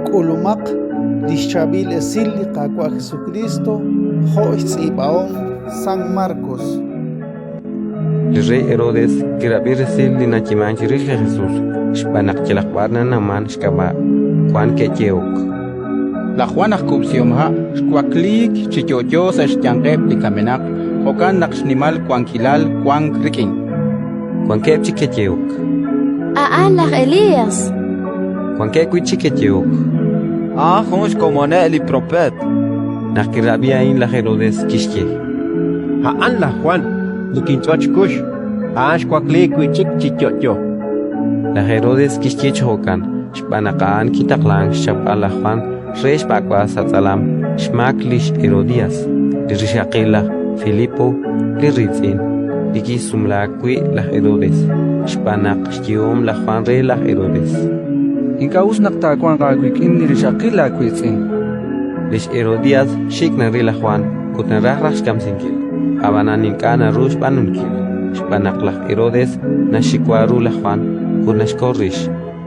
K'ulumaq li xChaab'il Esil li Qaawa' Jesukriist jo' xtz'iib'ahom San Markos. Li rey Herodes kirab'i resil li nayeemank chirix li Jesus, xb'aan naq yalaq b'ar nanawmank xk'ab'a'. Wan ke'yehok: Laj Jwan aj kub'sihomha' xwakliik chi yo'yo sa' xyanqeb' li kamenaq, jo'kan naq xnimal wankilal wank rik'in. Wankeb' chik ke'yehok: A'an laj Elías. Wankeb' wi' chik ke'yehok: A'an jun xkomoneb' li propeet. Naq kirab'i a'in laj Herodes, kixye: A'an laj Jwan, li kinch'ot xkux. A'an xwakliik wi' chik chi yo'yo. Laj Herodes kixye chi jo'kan xb'aan naq a'an kitaqlank xchapb'al laj Jwan re xb'ak'b'al sa' tz'alam xmaak lix Herodías, li rixaqil laj Filipo li riitz'in, li kisumlaak wi' laj Herodes, xb'aan naq xyehom laj Jwan re laj Herodes: Ink'a' us naq taawanq aawik'in li rixaqil laawiitz'in. Lix Herodías xik' naril laj Jwan ut naraj raj xkamsinkil, ab'anan ink'a' naru xb'aanunkil, xb'aan naq laj Herodes naxxiwa ru laj Jwan ut naxkol rix,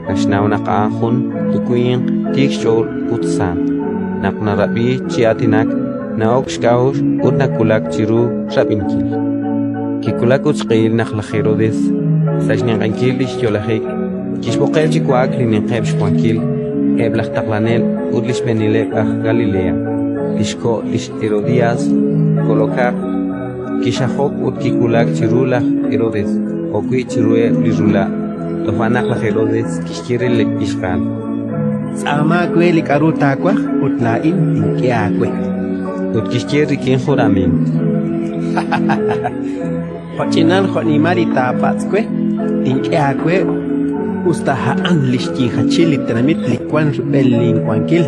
naxnaw naq a'an jun li winq tiik xch'ool ut sant. Naq narab'i chi aatinak, na'ok xk'a'uxl ut nawulak chiru rab'inkil. Kiwulak ut xq'ehil naq laj Herodes, sa' xninq'ehinkil li xyo'lajik, kixb'oqeb' chi wa'ak li ninqeb' xwankil, eb' laj taqlanel ut li xb'eenileb' aj Galilea. Li xko' lix Herodías kolokaq, kixajok ut kiwulak chiru laj Herodes jo'wi' chiruheb' li rula'. Toja' naq laj Herodes kixye re li ixqa'al: Tz'aama we li k'aru taawaj ut laa'in tink'e aawe. Ut kixye rik'in jurament: Jo'ch'inal jo'nimal li taapatz' we, tink'e aawe, us ta a'an li xyiijachil li tenamit li wank rub'el linwankil.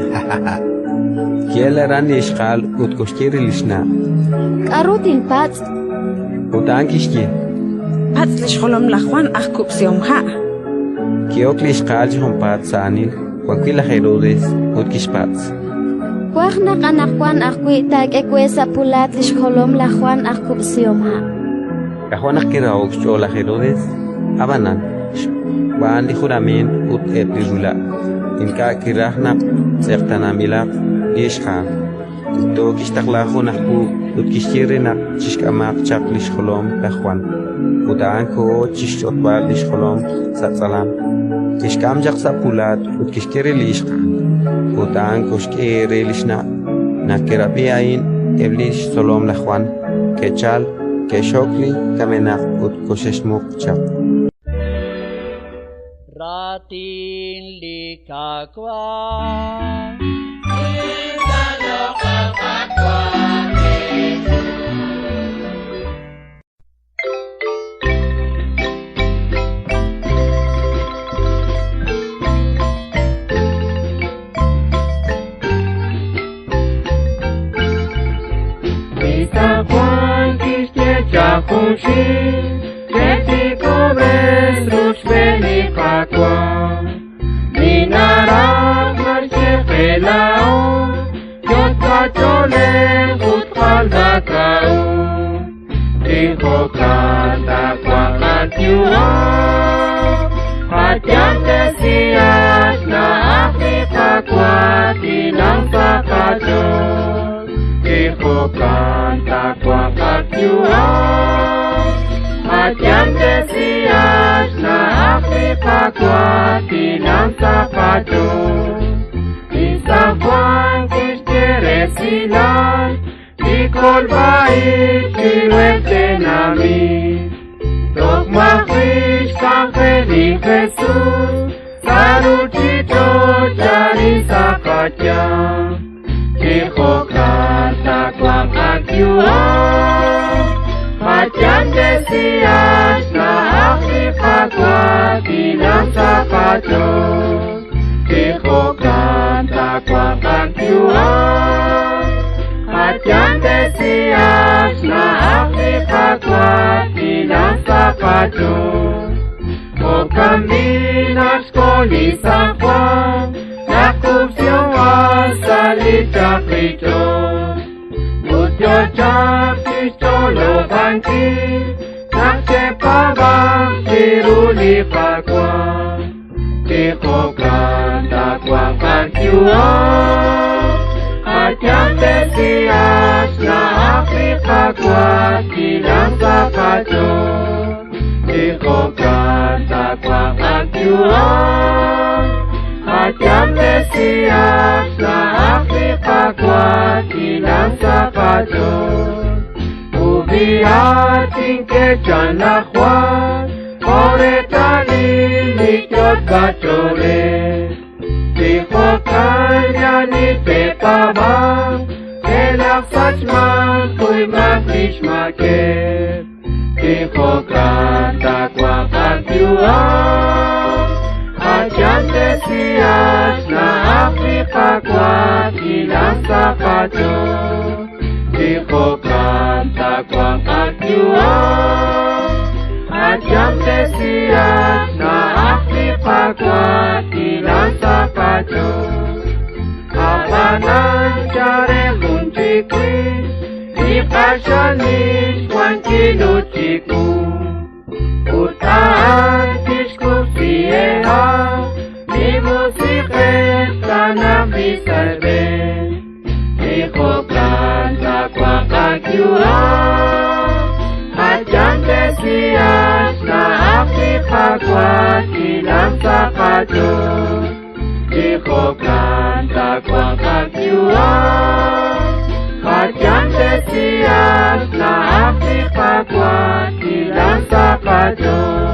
Ki'elk aran li ixqa'al ut koxye re li xna': K'aru tinpatz'? Ut a'an kixye: Patz' li xjolom laj Jwan aj kub'sihomha'. Ki'ok li ixqa'al chi junpaat sa' aanil wan wi' laj Herodes ut kixpatz': Twaj naq anaqwan ajwi' taak'e we sa' pulaat li xjolom laj Jwan aj kub'sihomha'. K'ajo' naq kiraho'k xch'ool laj Herodes, ab'anan, xb'aan li jurament ut eb' li rula', ink'a' kiraj naq tz'eqtaananb'ilaq li ixqa'al. Tikto kixtaqla jun aj puub' ut kixye re naq chixk'amaq chaq li xjolom laj Jwan. Ut a'an koho chi xch'otb'al li xjolom sa' tz'alam, kixk'am chaq sa' pulaat ut kixk'e re li ixqa'al. Ut a'an koxk'e re li xna'. Naq ke'rab'i a'in eb' li xtzolom laj Jwan, ke'chalk, ke'xxok li kamenaq ut koxe'xmuq chaq. Raatin li Qaawa'. Li San Juan kixye chaq junxil, Chetikob'res ruchb'een li Qaawa'. Li naraj naxye qe laa'o, yot' qach'oolej ut jalb'ak'a'uxl. Chi jo'kan taawanq qayu'am, qayamtesihaq xna'aj li Qaawa' tinaq sa' qach'ool. Chi jo'kan taawanq qayu'am, qayamtesihaq xna'aj li Qaawa' tinaq sa' qach'ool. Li San Juan kixye resilal li kolb'a-ib' chiruheb' tenamit. Toj maji' xk'anjel li Jesus sa' ruuchich'och' arin sa' qayanq. Chi jo'kan taawanq qayu'am, qayamtesihaq xna'aj li Qaawa' tinaq sa' qach'ool. Chi jo'kan taawanq qayu'am, qayamtesihaq xna'aj li Qaawa' tinaq sa' qach'ool. Jo'kan b'i' naq xkol li San Juan, laj kub'sihomha' sa' li chaqich'och'. Ut yo chaq chixch'olob'ankil naq che'paab'anq chiru li Qaawa'. Chi jo'kan taawanq qayu'am. Qayamtesihaq xna'aj li Qaawa' chilan sa' qach'ool. Chi jo'kan taawanq qayu'am. Qayamtesihaq xna'aj li Qaawa' chilan sa' qach'ool. Ubiatin laj Juan, jo'reetalil li yot'b'ach'oolej. Chi jo'kan li ani te'paab'anq, te'laj sachmanq kuymaq lix maakeb'. Chi jo'kan taawanq qayu'am. Qayamtesihaq xna'aj li Qaawa' chilan sa' qach'ool. Chi jo'kan taawanq qayu'am. Qayamtesihaq xna'aj li Qaawa' chilan sa' qach'ool. Ab'anan chare jun chiwix, li q'axal nim xwankil ut chiwu. Ut a'an tixkub'si eeha', li Musiq'ej taanaq li sa' eeb'een. Chi jo'kan taawanq qayu'am. Qayamtesihaq xna'aj li Qaawa' chilan sa' qach'ool. Chi jo'kan taawanq qayu'am. Qayamtesihaq xna'aj li Qaawa' chilan sa' qach'ool.